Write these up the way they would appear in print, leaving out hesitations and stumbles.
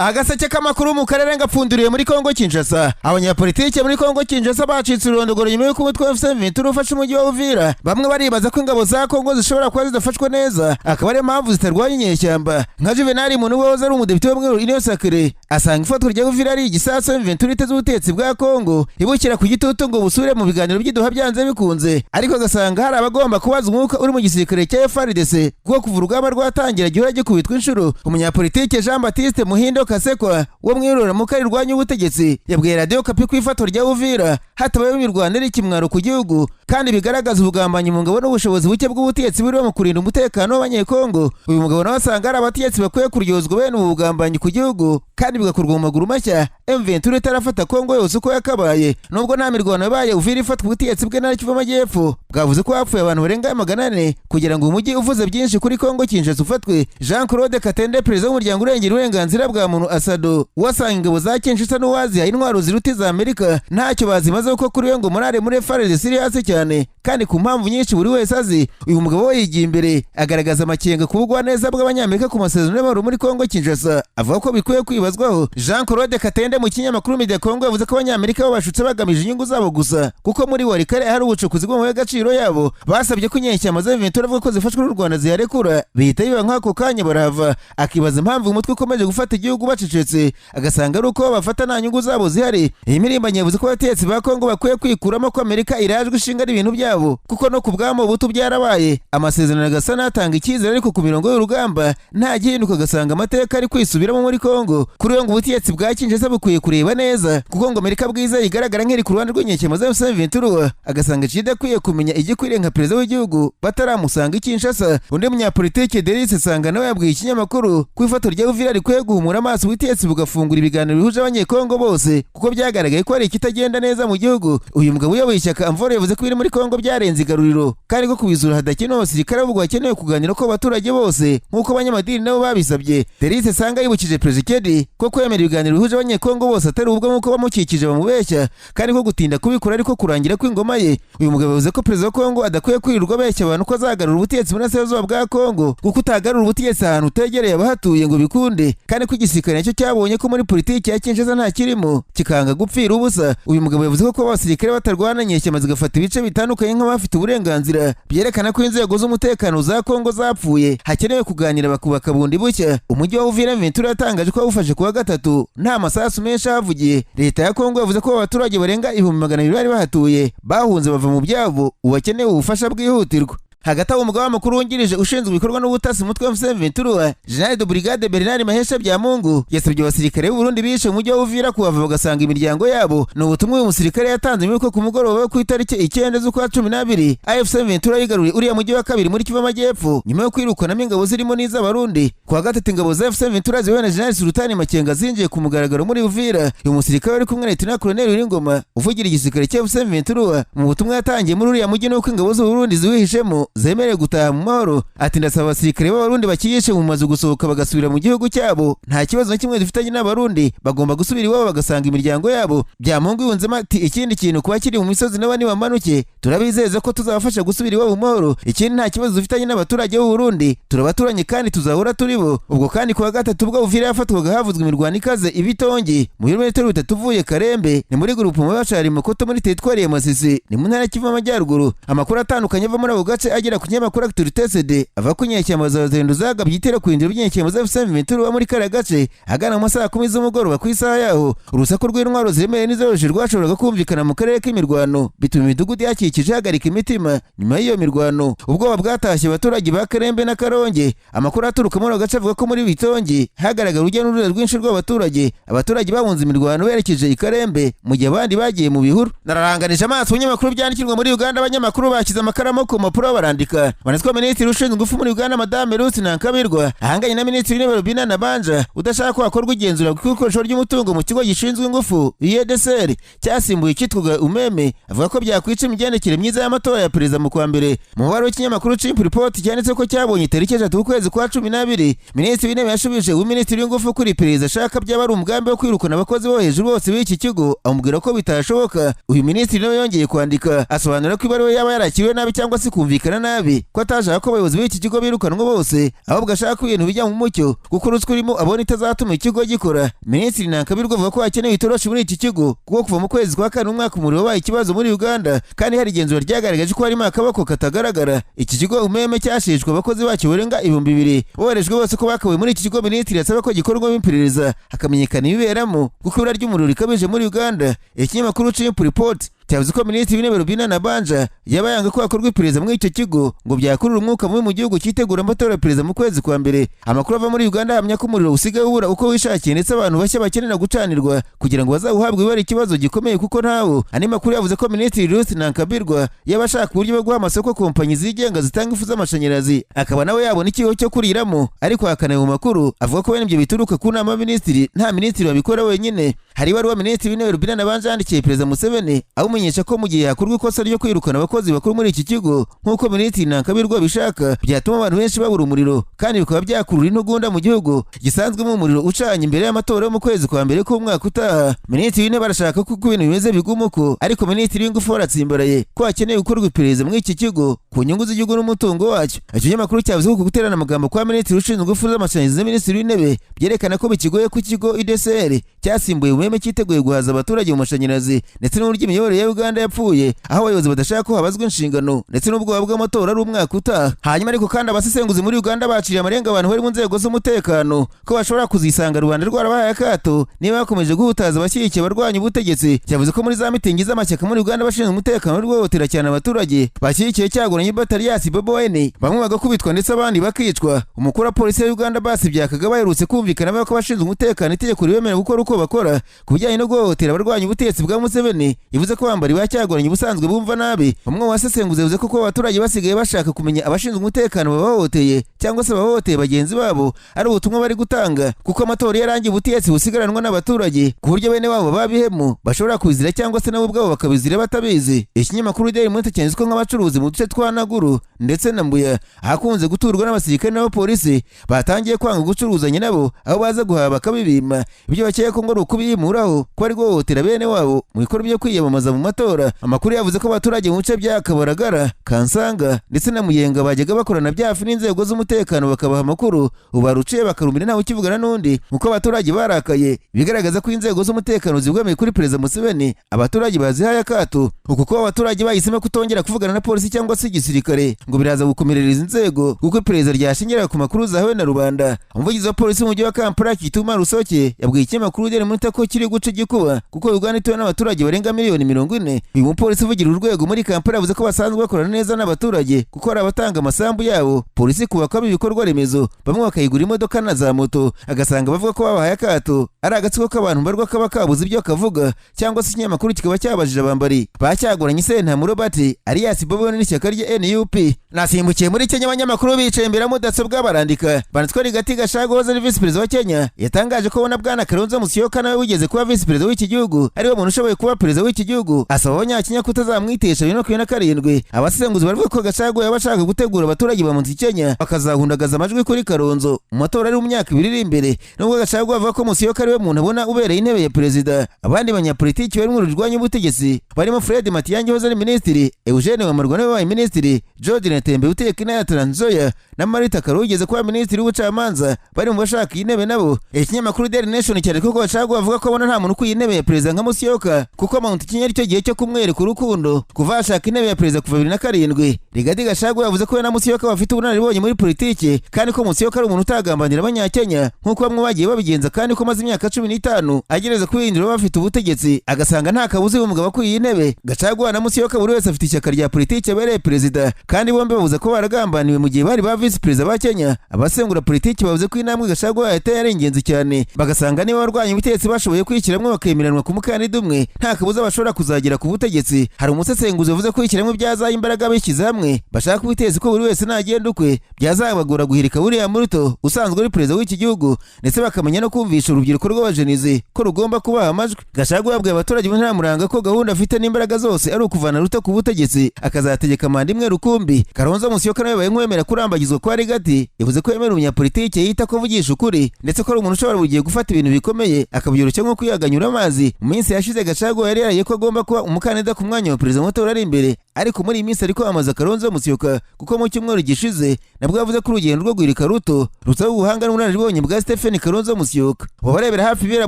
Agaseke k'amakuru mu karere ngapfunduriye muri Kongo Kinshasa. Abanyapolitike muri Kongo Kinshasa bacitse ururondogoro nyuma y'uko umutwe wa M23 ufashe umujyi wa Uvira. Bamwe baribaza ko ingabo za Kongo zishobora kuba zidafashwe neza, akaba ariyo mpamvu zitarwanya inyeshyamba. Nka Juvenal Muntu wahoze ari umudepite wo muri Union Sacrée, asanga ifatwa rya Uvira ari igisasu M23 iteze ubutegetsi bwa Kongo ibukira ku gitutu ngo busubire mu biganiro by'i Doha byanze bikunze, ariko agasanga hari abagomba kubaza umwuka uri mu gisirikare cya FARDC, kuko kuva urugamba rwatangira gihora gikubitwa inshuro. Umunyapolitike Jean Baptiste Muhindo Kasekwa wo mwiruramuka rirwanya ubutegetsi yabwiye Radio Okapi ko ifatwa rya Uvira hatabayeho imirwano iri ikimwaro ku gihugu, kandi bigaragaza ubugambanyi mu ngabo n'ubushobozi buke bw'ubutegetsi buriho mu kurinda umutekano w'Abanyekongo. Uyu mugabo nawe asanga hari abategetsi bakwiye kuryozwa bene ubu bugambanyi ku gihugu, kandi bigakorwa mu maguru mashya M23 itarafata Kongo yose uko yakabaye. Nubwo nta mirwano yabaye Uvira ifatwa, ubutegetsi bw'intara Kivu Amajyepfo bwavuze ko hapfuye abantu barenga 400 kugira ngo umujyi uvuze byinshi kuri Kongo Kinshasa ufatwe. Jean Claude Katende, perezida w'umuryango urengera uburenganzira bwa muntu Asado, wasanga ingabo za Kinshasa n'uwazihaye intwaro ziruta iza Amerika ntacyo bazimaze, kuko kuri we ngo morale muri FARDC iri hasi cyane kandi ku mpamvu nyinshi buri wese azi. Uyu mugabo we yigiye imbere agaragaza amakenga ku bugwaneza bw'Abanyamerika ku masezerano y'amahoro muri Kongo Kinshasa, avuga ko bikwiye kwibazwaho. Jean Claude Katende mu kinyamakuru Media Congo yavuze ko Abanyamerika babashutse bagamije inyungu zabo gusa, kuko muri Walikale hari ubucukuzi bw'amabuye y'agaciro yabo. Basabye ko inyeshyamba za M23 avuga ko zifashwe n'u Rwanda ziyarekura, bihita biba nk'ako kanya barahava. Akibaza impamvu umutwe ukomeje gufata igihugu bacecetse, agasanga ari uko bafata nta nyungu zabo zihari. Iyi mirimbanyi yavuze ko abategetsi ba Kongo bakwiye kwikuramo ko Amerika irajwe ishinga n'ibintu byabo, kuko no ku bwamo buto byarabaye, amasezerano agasa n'atanga icyizere, ariko ku mirongo y'urugamba nta gihinduka, agasanga amateka ari kwisubiramo muri Kongo. Kuri we ngo ubutegetsi bwa Kinshasa bukwiye kureba neza, kuko ngo Amerika bwiza igaragara nk'iri ku ruhande rw'inyeshyamba za M23, agasanga ikidakwiye kumenya igikwiriye nka perezida w'igihugu bataramusanga i Kinshasa. Undi munyapolitike Delice Sanga nawe yabwiye ikinyamakuru ko ifatwa rya Uvira rikwiye guhumura amaso ubutegetsi bugafungura ibiganiro bihuje Abanyekongo bose, kuko byagaragaye ko hari ikitagenda neza mu gihugu. Uyu mugabo uyoboye ishyaka Amvoro yavuze ko ibiri muri Kongo byarenze igaruriro, kandi ko kubizura hadakenewe abasirikare, ahubwo hakenewe kuganira ko abaturage bose nk'uko abanyamadini nabo babisabye. Delice Sanga yibukije Tshisekedi ko kwemera ibiganiro bihuje Abanyekongo bose atari ubwo nk'uko bamukikije bamubeshya, kandi ko gutinda kubikora ariko kurangira kw'ingoma ye. Uyu mugabo yavuze ko perezida wa Kongo adakwiye kwirirwa abeshya abantu ko azagarura ubutegetsi mu burasirazuba bwa Kongo, kuko utagarura ubutegetsi ahantu utegereye abahatuye ngo bikunde, kandi ko igisirikare nacyo cyabonye ko muri politiki ya Kinshasa nta kirimo, kikanga gupfira ubusa. Uyu mugabo yavuze ko kuba abasirikare batarwana inyeshyamba zigafata ibice bitandukanye nk'abafite uburenganzira byerekana ko inzego z'umutekano za Kongo zapfuye, hakenewe kuganira bakubaka bundi bushya. Umujyi wa Uvira M23 yatangaje ko wawufashe kuwa gatatu nta masasu menshi ahavugiye. Leta ya Kongo yavuze ko abaturage barenga 200,000 bari bahatuye bahunze bava mu byabo, ubu bakeneye ubufasha bwihutirwa. Hagati aho, umugaba mukuru wungirije ushinzwe ibikorwa n'ubutasi umutwe wa M23, General de Brigade Bernard Mahesha Byamungu, yasabye abasirikare b'u Burundi bishe mu mujyi wa Uvira kuhava bagasanga imiryango yabo. Ni ubutumwa uyu musirikare yatanze muri ko ku mugoroba wo ku itariki 9 z'ukwa 12 AFC M23 yigaruriye uriya mujyi wa kabiri muri Kivu Amajyepfo nyuma yo kwirukanamo ingabo zirimo n'iz'Abarundi. Kuwa gatatu, ingabo za AFC M23 ziyobowe na General Sultani Makenga zinjiye ku mugaragaro muri Uvira. Uyu musirikare wari kumwe na Lieutenant Colonel Wiringoma uvugira igisirikare cya AFC M23, mu butumwa yatangiye muri uriya mujyi nuko ingabo z'u Burundi ziwihishemo zemerewe gutaha mu mahoro. Ati: "Ndasaba abasirikare b'Abarundi bakiyishe mu mazu gusohoka bagasubira mu gihugu cyabo. Nta kibazo na kimwe dufitanye n'Abarundi, bagomba gusubira iwabo bagasanga imiryango yabo." Byamungu yunzemo ati: "Ikindi kintu, kuba kiri mu misozi nabo nibamanuke, turabizeza ko tuzabafasha gusubira iwabo mu mahoro. Ikindi, nta kibazo dufitanye n'abaturage b'u Burundi, turabaturanye kandi tuzahora turi bo." Ubwo kandi kuwa gatatu ubwo Uvira yafatwaga havuzwe imirwano ikaze ibitongi mu birometero 3 uvuye Karembe, ni muri groupement Bashari Mukoto muri teritwari ya Masisi, ni mu ntara ya Kivu Amajyaruguru. Amakuru atandukanye ava muri ako gace agera ku kinyamakuru Actualité CD ava ko inyeshyamba za Zendo zagabye igitero ku birindiro by'inyeshyamba za AFC M23 muri kariya gace ahagana mu masaha 10 z'umugoroba ku isaha yaho. Urusaku rw'intwaro ziremereye n'izoroheje rwashoboraga kumvikana mu karere k'imirwano, bituma imidugudu ihakikije ihagarika imitima. Nyuma y'iyo mirwano, ubwoba bwatashye abaturage ba Karembe na Karonge. Amakuru aturuka muri ako gace avuga ko muri Bitongi hagaragara urujya n'uruza rwinshi rw'abaturage. Abaturage bahunze imirwano berekeje i Karembe, mu gihe abandi bagiye mu bihuru. Nararanganije amaso ibinyamakuru byandikirwa muri Uganda. Abanyamakuru bashyize amakaramu ku mpapuro barandika. Banatwa minisitiri ushinzwe ingufu muri Uganda, Madame Ruth Nankabirwa, ahanganye na minisitiri w'intebe Robinah Nabbanja udashaka ko hakorwa igenzura ku ikoresho ry'umutungo mu kigo gishinzwe ingufu UEDCL cyasimbuye icyitwaga Umeme, avuga ko byakwica imigendekere myiza y'amatora ya perezida mu kwa mbere. Mu mubare w'ikinyamakuru Chimp Report cyanditse ko cyabonye tariki 3 ukwezi kwa 12, minisitiri w'intebe yashubije uminisitiri w'ingufu kuri perezida ashaka byaba ari umugambi wo kwirukana abakozi bo hejuru bose b'iki kigo, amubwira ko bitashoboka. Uyu minisitiri nawe yongeye kwandika asobanura ko ibaruwa yaba yarakiriwe nabi cyangwa se kumvikana. nabi ko atashaka ko abayobozi b'iki kigo birukanwa bose, ahubwo ashaka ko ibintu bijya mu mucyo, kuko ruswa irimo abona itazatuma ikigo gikora. Minisitiri Nankabirwa avuga ko hakenewe itoroshi muri iki kigo, kuko kuva mu kwezi kwa kane umwaka umuriro wabaye ikibazo muri Uganda, kandi hari igenzura ryagaragaje ko harimo akaboko katagaragara. Iki kigo Umeme cyashishwe abakozi bacyo barenga 2000 boherejwe bose ko bakabuye muri iki kigo. Minisitiri asaba ko gikorwamo iperereza hakamenyekana ibiberamo, kuko ibura ry'umuriro rikabije muri Uganda. Ikinyamakuru Chimp Report cyavuze ko Minisitiri w'Intebe Robinah Nabbanja yaba yanga ko hakorwa iperereza muri icyo kigo, ngo byakurura umwuka mubi mu gihugu cyitegura amatora ya perezida mu kwezi kwa mbere. Amakuru ava muri Uganda ahamya ko umuriro usigaye ubura uko wishakiye, ndetse abantu bashya bakenera gucanirwa kugira ngo bazawuhabwe biba ari ikibazo gikomeye kuko ntawo. Andi makuru yavuze ko Minisitiri Ruth Nankabirwa yaba ashaka uburyo bwo guha amasoko kompanyi zigenga zitanga ingufu z'amashanyarazi, akaba nawe yabona ikigo cyo kuriramo, ariko ahakana ayo makuru, avuga ko bene ibyo bituruka ku nama y'abaminisitiri, nta minisitiri wabikora wenyine. Hari ibaruwa Minisitiri w'Intebe Robinah Nabbanja yandikiye Perezida Museveni, amumenyesha ko mu gihe hakorwa ikosa ryo kwirukana abakozi bakuru muri iki kigo nk'uko Minisitiri Nankabirwa abishaka, byatuma abantu benshi babura umuriro, kandi bikaba byakurura intugunda mu gihugu gisanzwemo umuriro ucanye imbere y'amatora yo mu kwezi kwa mbere k'umwaka utaha. Minisitiri w'Intebe arashaka ko uko ibintu bimeze biguma uko, ariko Minisitiri w'Ingufu aratsimbaraye ko hakenewe gukorwa iperereza muri iki kigo ku nyungu z'igihugu n'umutungo wacyo. Icyo kinyamakuru cyavuze ko guterana amagambo kwa Minisitiri ushinzwe ingufu z'amashanyarazi na Minisitiri w'Intebe byerekana ko bikigoye ko ikigo UDSR cyasimbuye Umeme cyiteguye guhaza abaturage mu mashanyarazi, ndetse n'uburyo imiyoborere ya Uganda yapfuye, aho abayobozi badashaka ko habazwa inshingano, ndetse n'ubwoba bw'amatora ari umwaka utaha. Hanyuma ariko kandi abasesenguzi muri Uganda baciriye amarenga abantu bari mu nzego z'umutekano ko bashobora kuzisanga rubanda rwarabahaye akato niba bakomeje guhutaza abashyigikiye abarwanya ubutegetsi. Cyavuze ko muri za mitingi z'amashyaka muri Uganda, abashinzwe umutekano bari guhohotera cyane abaturage bashyigikiye Kyagulanyi Bataliyasi Bobi Wine, bamwe bagakubitwa ndetse abandi bakicwa. Umukuru wa polisi ya Uganda Basi Byakagaba aherutse kumvikana avuga ko abashinzwe umutekano itegeko ribemerera gukora uko bakora ku bijyanye no guhohotera abarwanya ubutegetsi bwa Museveni. Yavuze ko bambari ba Kyagulanyi ubusanzwe bumva nabi. Umwe mu basesenguzi yavuze ko kuba abaturage basigaye bashaka kumenya abashinzwe umutekano babahohoteye cyangwa se bahohoteye bagenzi babo ari ubutumwa bari gutanga, kuko amatora iyo arangiye ubutegetsi busigaranwa n'abaturage, ku buryo bene wabo babihemu bashobora kubizira cyangwa se nabo ubwabo bakabizira batabizi. Ikinyamakuru Daily Monitor cyanditse ko nk'abacuruzi mu duce twa Naguru ndetse na Mbuya, ahakunze guturwa n'abasirikare n'abapolisi, batangiye kwanga gucuruzanya nabo, aho baza guhaha bakabibima, ibyo bakeka ko ngo ari ukubimuraho ko ari guhohotera bene wabo mu bikorwa byo kwiyamamaza mu matora. Amakuru yavuze ko abaturage mu bice bya Kabaragara, Kansanga ndetse na Muyenga bajyaga bakorana bya hafi n'inzego z'umutekano bakabaha amakuru, ubu baruciye bakarumira ntawe ukivugana n'undi, kuko abaturage barakaye, bigaragaza ko inzego z'umutekano zibwamiye kuri Perezida Museveni, abaturage bazihaye akato. Uku kuba abaturage bahisemo kutongera kuvugana na polisi cyangwa se igisirikare ngo biraza gukomerereza inzego, kuko iperereza ryashingira ku makuru zahawe na rubanda. Umuvugizi wa polisi mu mujyi wa Kampala, Kituma Rusoke, yabwiye ikinyamakuru Daily Monitor ko kiri guca igikuba, kuko Uganda ituwe n'abaturage barenga miliyoni 40. Uyu mupolisi uvugira urwego muri Kampala yavuze ko basanzwe bakorana neza n'abaturage, kuko hari abatanga amasambu yabo polisi kubakwamo ibikorwa remezo, bamwe bakayigura imodoka na za moto, agasanga bavuga ko babahaye akato ari agatsiko k'abantu mbarwa kaba kabuze ibyo kavuga, cyangwa se ikinyamakuru kikaba cyabajije abambari ba Kyagulanyi Ssentamu Robert alias Bobi Wine n'ishyaka rye NUP. Nasimbukiye muri Kenya, abanyamakuru bicaye imbere ya mudasobwa barandika. Banditswe Rigathi Gachagua wahoze ari visi perezida wa Kenya yatangaje ko abona Bwana Kalonzo Musyoka, nawe wigeze kuba visi perezida w'iki gihugu, ariwe muntu ushoboye kuba perezida w'iki gihugu, asaba Abanyakenya kutazamwitesha 2027. Abasesenguzi baravuga ko Gachagua yaba ashaka gutegura abaturage ba Mount Kenya bakazahundagaza amajwi kuri Kalonzo mu matora ari mu myaka 2 iri imbere. Nubwo Gachagua avuga ko Musyoka ariwe muntu abona ubereye intebe ya perezida, abandi banyapolitiki bari mu rurwanya ubutegetsi barimo Fred Matiang'i wahoze ari minisitiri, Eugene Wamalwa nawe wabaye minisitiri, George Natembeya uteka intara ya Trans Nzoia na Martha Karua wigeze kuba minisitiri w'ubucamanza bari mu bashaka iyi ntebe nabo. Ikinyamakuru Daily Nation cyandika ko Gachagua avuga ko abona nta muntu ukwiye intebe ya perezida nka Musyoka, kuko Mount Kenya aricyo gihe cyo kumwereka urukundo kuva yashaka intebe ya perezida kuva 2007. Rigathi Gachagua yavuze ko we na Musyoka bafite ubunararibonye muri politiki, kandi ko Musyoka ari umuntu utagambanira Abanyakenya nk'uko bamwe bagiye babigenza, kandi ko amaze imyaka 15 agereza kwihindura bafite ubutegetsi, agasanga nta kabuza uyu mugabo akwiye intebe. Gachagua na Musyoka buri wese afite ishyaka rya politiki abereye perezida, kandi bombi bavuze ko baragambaniwe mu gihe bari ba visi perezida ba Kenya. Abasengura politiki bavuze ko intambwe Gachagua yateye ari ingenzi cyane, bagasanga niba abarwanya ubutegetsi bashoboye kwishyiramo bakemeranwa ku mukandida umwe, nta kabuza bashobora kuzagera ku butegetsi. Hari umusesenguzi wavuze ko kwishyiramo byazaha imbaraga bishyize hamwe bashaka ubutegetsi, ko buri wese nagenda ukwe byazabagora guhirika William Ruto usanzwe ari perezida w'iki gihugu, ndetse bakamenya no kumvisha urubyiruko rw'aba Gen Z ko rugomba kubaha amajwi. Gachagua yabwiye abaturage mu ntara Muranga ko gahunda afite n'imbaraga zose ari ukuvana Ruto ku butegetsi, akazategeka manda imwe rukumbi. Kalonzo Musyoka nawe yabaye nk'uwemera kurambagizwa kwa Rigathi, yavuze ko yemera umunyapolitike yita ko avugisha ukuri, ndetse ko ari umuntu ushobora buri gihe gufata ibintu bikomeye akabyoroshya. nko kwiyaganyura amazi. Mu minsi yashize Gachagua yari yaraye ko agomba kuba umukandida ku mwanya wa perezida mu matora ari imbere, ariko muri iyi minsi ari kwamamaza Kalonzo Musyoka, kuko mu cyumweru gishize nabwo yavuze ko urugendo rwo guhirika Ruto rusaba ubuhanga n'ubunararibonye bwa Stephen Kalonzo Musyoka. Abarebera hafi ibera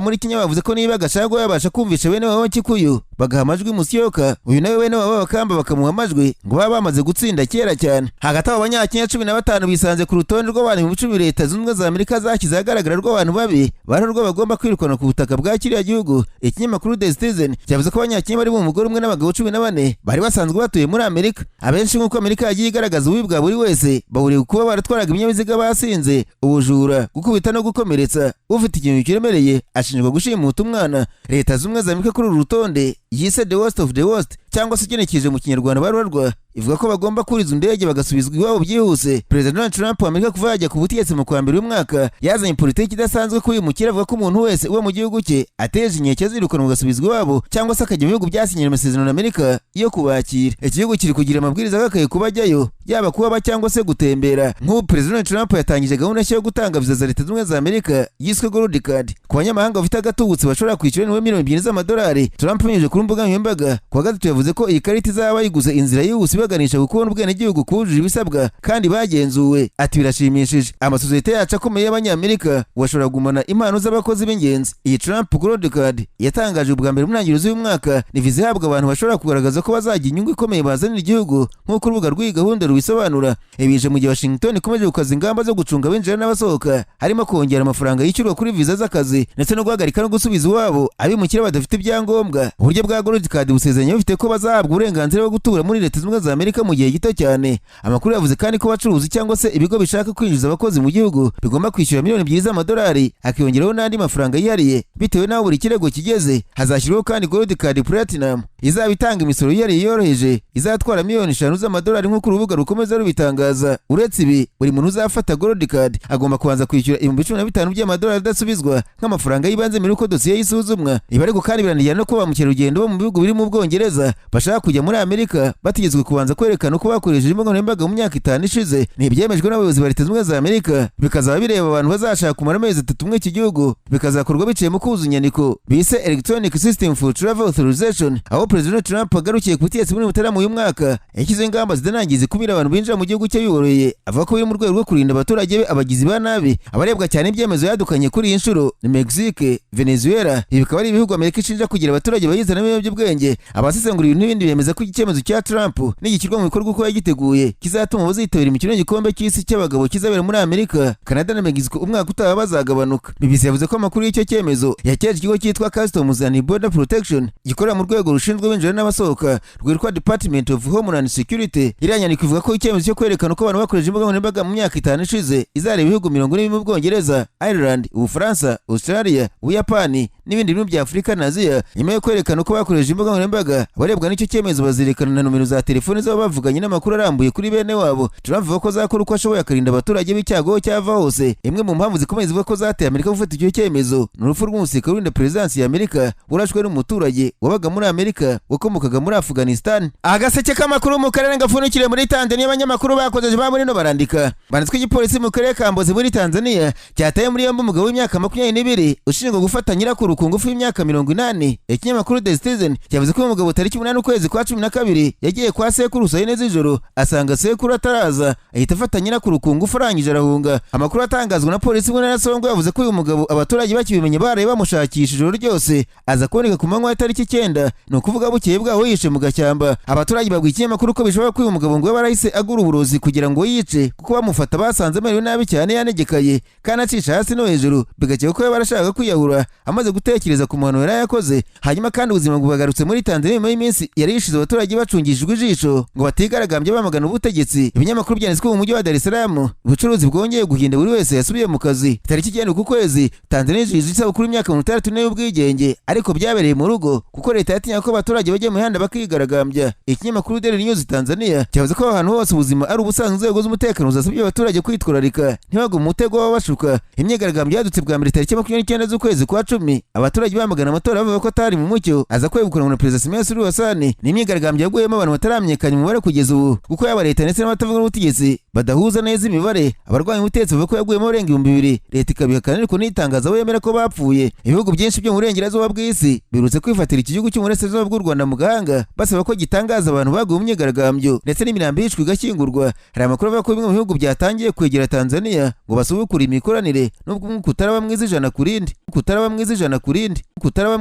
muri Kenya bavuze ko niba Gachagua yabasha kumvisha bene wabo Kikuyu bagaha amajwi Musyoka, uyu nawe bene wabo Bakamba bakamuha amajwi, ngo baba bamaze gutsinda kera cyane. Hagati aho Abanyakenya 15 bisanze ku rutonde rw'abantu 10,000 Leta Zunze Ubumwe za Amerika zashyize ahagaragara rw'abantu babi barorwa bagomba kwirukana ku butaka bwa kiriya gihugu. Ikinyamakuru The Citizen cyavuze ko Abanyakenya bari mu mugore umwe n'abagabo 14 bari basanzwe batuye muri Amerika. Abenshi, nk'uko Amerika yagiye igaragaza ububi bwa buri wese, bahuriye kuba baratwaraga ibinyabiziga basinze, ubujura, gukubita no gukomeretsa ufite ikintu kiremereye, ashinjwa gushimuta umwana. Leta Zunze Ubumwe za Amerika kuri uru rutonde yise "the worst of the worst", cyangwa se ugenekereje mu Kinyarwanda barorwa, ivuga ko bagomba kuriza indege bagasubizwa iwabo byihuse. Perezida Donald Trump wa Amerika, kuva yajya ku butegetsi mu kwa mbere w'umwaka, yazanye politiki idasanzwe kuri uyu mukire, avuga ko umuntu wese uba mu gihugu cye ateje inkeke azirukanwa agasubizwa iwabo, cyangwa se akajya mu bihugu byasinyanye amasezerano na Amerika yo kubakira. Iki gihugu kiri kugira amabwiriza akakaye kubajyayo, yaba kuhaba cyangwa se gutembera. Nk'ubu Perezida Donald Trump yatangije gahunda nshya yo gutanga viza za Leta Zunze Ubumwe za Amerika yiswe Gold Card ku banyamahanga bafite agatubutse bashobora kwishyura niwe miliyoni 2 z'amadolari. Trump binyujije kuri mbuga nkoranyambaga kuwa gatatu yavuze ko iyi karita izaba yiguze inzira yihuse ibaganisha ku kubona ubwenegihugu kubujuje ibisabwa kandi bagenzuwe. Ati: "Birashimishije, amasosiyete yacu akomeye y'Abanyamerika bashobora kugumana impano z'abakozi b'ingenzi." Iyi Trump Gold Card yatangaje ubwa mbere mu ntangiriro z'uyu mwaka ni viza ihabwa abantu bashobora kugaragaza ko bazagira inyungu ikomeye bazanira igihugu, nk'uko urubuga rw'iyi gahunda rubisobanura. Ibije mu gihe Washington ikomeje gukaza ingamba zo gucunga abinjira n'abasohoka, harimo kongera amafaranga yishyurwa kuri viza z'akazi ndetse no guhagarika no gusubiza iwabo abimukira badafite ibyangombwa. Uburyo bwa Gold Card busezeranya bufite ko bazahabwa uburenganzira bwo gutura muri Leta Zunze Ubumwe za Amerika mu gihe gito cyane. Amakuru yavuze kandi ko abacuruzi cyangwa se ibigo bishaka kwinjiza abakozi mu gihugu bigomba kwishyura miliyoni 2 z'amadolari, hakiyongeraho n'andi mafaranga yihariye bitewe n'aho buri kirego kigeze. Hazashyirwaho kandi Gold Card Platinum izaba itanga imisoro yihariye yoroheje, izatwara miliyoni 5 z'amadolari, nk'uko urubuga rukomeza rubitangaza. Uretse ibi, buri muntu uzafata Gold Card agomba kubanza kwishyura 15,000 by'amadolari adasubizwa nk'amafaranga y'ibanze mbere y'uko dosiye y'isuzumwa. Ibi ariko kandi biranijyana no kuba ba mukerarugendo bo mu bihugu birimo Ubwongereza bashaka kujya muri Amerika bategetswe kubanza kwerekana uko bakoresheje imbuga nkoranyambaga mu myaka 5 ishize. Ntibyemejwe n'abayobozi ba Leta Zunze Ubumwe za Amerika, bikazaba bireba abantu bazashaka kumara amezi 3 muri iki gihugu, bikazakorwa biciye mu kuzuza inyandiko bise Electronic System for Travel Authorization. Aho Perezida Trump agarukiye ku butegetsi muri Mutarama uyu mwaka, yashyizeho ingamba zidanangiza zikumira abantu binjira mu gihugu cye biboroheye, avuga ko biri mu rwego rwo kurinda abaturage be abagizi ba nabi. Abarebwa cyane ibyemezo yadukanye kuri iyi nshuro ni Mexique, Venezuela, ibi bikaba ari ibihugu Amerika ishinja kugira abaturage bayizanamo ibiyobyabwenge. Abasesengura ibintu n'ibindi bemeza ko iki cyemezo cya Trump nigishyirwa mu bikorwa uko yagiteguye kizatuma abazitabira imikino y'igikombe cy'isi cy'abagabo kizabera muri Amerika, Canada na Mexico umwaka utaha bazagabanuka. BBC yavuze ko amakuru y'icyo cyemezo yakeje ikigo cyitwa Customs and Border Protection gikorera mu rwego rushinzwe abinjira n'abasohoka rwitwa Department of Homeland Security. Iriya nyandiko ivuga ko icyemezo cyo kwerekana uko abantu bakoresheje imbuga nkoranyambaga mu myaka 5 ishize izareba ibihugu 40 mu Bwongereza, Ireland, Ubufaransa, Australia, Ubuyapani n'ibindi bihugu bya Afurika na Aziya. Nyuma yo kwerekana uko bakoresheje imbuga nkoranyambaga, abarebwa n'icyo cyemezo bazerekana na nomero za telefoni z'abo bavuganye n'amakuru arambuye kuri bene wabo. Trump avuga ko azakora uko ashoboye akarinda abaturage b'icyago aho cyava hose. Imwe mu mpamvu zikomeye zivuga ko zateye Amerika gufata icyo cyemezo ni urupfu rw'umusirikare urinda perezidansi ya Amerika urashwe n'umuturage wabaga muri Amerika wakomokaga muri Afghanistan. Agaseke k'amakuru mu karere gapfundikiriye muri Tanzania, abanyamakuru bakoze ba muri no barandika banditswe igipolisi mu karere ka Mbozi muri Tanzania cyataye muri yombi umugabo w'imyaka 22 ushinzwe gufata nyirakuru ku ngufu y'imyaka 80. Ikinyamakuru The Citizen cyavuze ko uyu mugabo tariki 8 ukwezi kwa 12 yagiye kwa sekuru saa 4 z'ijoro, asanga sekuru ataraza, ahita afata nyirakuru ku ngufu, arangije arahunga. Amakuru atangazwa na polisi mu ntara ya Songwe yavuze ko uyu mugabo abaturage bakibimenya baraye bamushakisha ijoro ryose, aza kuboneka ku manywa ya tariki 9, ni ukuvuga bukeye bwaho, yishe mu gashyamba. Abaturage babwiye ikinyamakuru ko bishoboka ko uyu mugabo ngo yaba yarahise agura uburozi kugira ngo yice, kuko bamufata basanze amerewe nabi cyane, yanegekaye kandi acisha hasi no hejuru, bigakekwa ko yaba arashaka kwiyahura amaze gutekereza ku muhano yari yakoze. Hanyuma kandi ubuzima bwagarutse muri Tanzania nyuma y'iminsi yari yishize abaturage bacungishijwe ijisho ngo batigaragambye bamagana ubutegetsi. Ibinyamakuru byanditswe mu mujyi wa Dar es Salaam, ubucuruzi bwongeye guhinda, buri wese yasubiye mu kazi. Tariki 9 ku kwezi Tanzania yijihije isabukuru y'imyaka 64 y'ubwigenge, ariko byabereye mu rugo kuko leta yatinyaga ko abaturage bajya mu mihanda bakigaragambya. Ikinyamakuru Daily News Tanzania cyavuze ko ahantu hose ubuzima ari ubusanzwe, inzego z'umutekano zasabye abaturage kwitwararika ntibagwe mu mutego w'ababashuka. Imyigaragambyo yadutse bwa mbere tariki 29 z'ukwezi kwa 10, abaturage bamagana amatora bavuga ko atari mu mucyo, aza kwegukanwa na Perezida Samia Suluhu Hassan. Hassan. Ni imyigaragambyo yaguyemo abantu bataramenyekanya umubare kugeza ubu, kuko yaba leta ndetse n'abatavuga n'ubutegetsi badahuza neza imibare. Abarwanya ubutegetsi bavuga ko yaguyemo abarenga 2000, leta ikabihakana, ariko n'itangaza bo yemera ko bapfuye. Ibihugu byinshi byo mu burengerazuba bw'isi biherutse kwifatira iki gihugu cy'uburasirazuba bw'u Rwanda mu gahanga, basaba ko gitangaza abantu baguye mu myigaragambyo ndetse n'imirambo yishwe igashyingurwa. Hari amakuru avuga ko bimwe mu bihugu byatangiye kwegera Tanzania ngo basubukure imikoranire, nubwo umwuka utaraba mwiza 100%, kutaraba mwiza 100%, kutaraba.